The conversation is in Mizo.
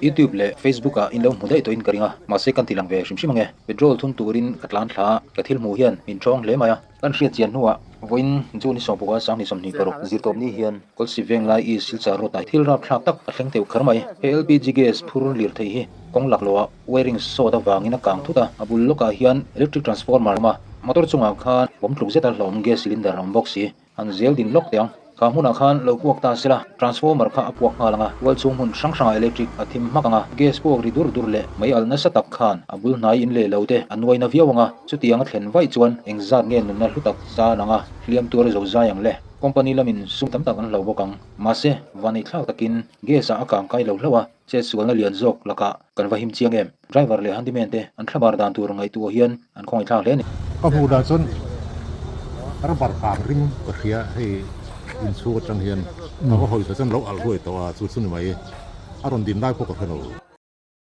YouTube leh Facebook ah in lo hmu daih tawhin ka ring a, mahse kan ti lang ve hrim hrim ange. Petrol thun turin ka tlan thla a, ka thil hmuh hian min ṭhawng hle mai a. Kan hriat chian hnuah vawiin June 16 2026 zirtawp ni hian Kawlsip Venglai East Silchar Road ah thil rapthlak tak a thleng teuh kher mai. He LPG gas phur lirthei hi kawng laklawh ah wiring sawt avangin a kang thut a, a bul lawkah hian electric transformer a awm a, motor chungah khan bawm tluk zeta hlauhawm gas cylinder a awm bawk si. An zel din lawk teh ang. Kha hmunah khan lo puak ta sela, transformer kha a puak nghal ang a, tual chhung hmun hrang hrangah electric a thim hmak ang a, gas puak ri dur dur leh mei alh nasa tak khan a bul hnai in leh lo te a nuai na viau ang a, chutiang a thlen vaih chuan engzat nge nunna hlu tak zan ang a, hliam tuar zo zai ang le. Company lamin sum tam tak an hlo bawk ang. Mahse, vaneihthlak takin gas ah a kang kai lo hlauh a, chetsualna lian zawk lakah kan va him chiang em? Driver leh handyman te an thlabar dan tur ngaihtuah hian an khawngaihthlak hle a ni. Ka hmuh dan chuan rubber kang ring ka hria hei inchhung atang hian ka va hawi thla chuan lo alh ruai tawh a chu chu ni mai a rawn din lai pawh ka hre lo.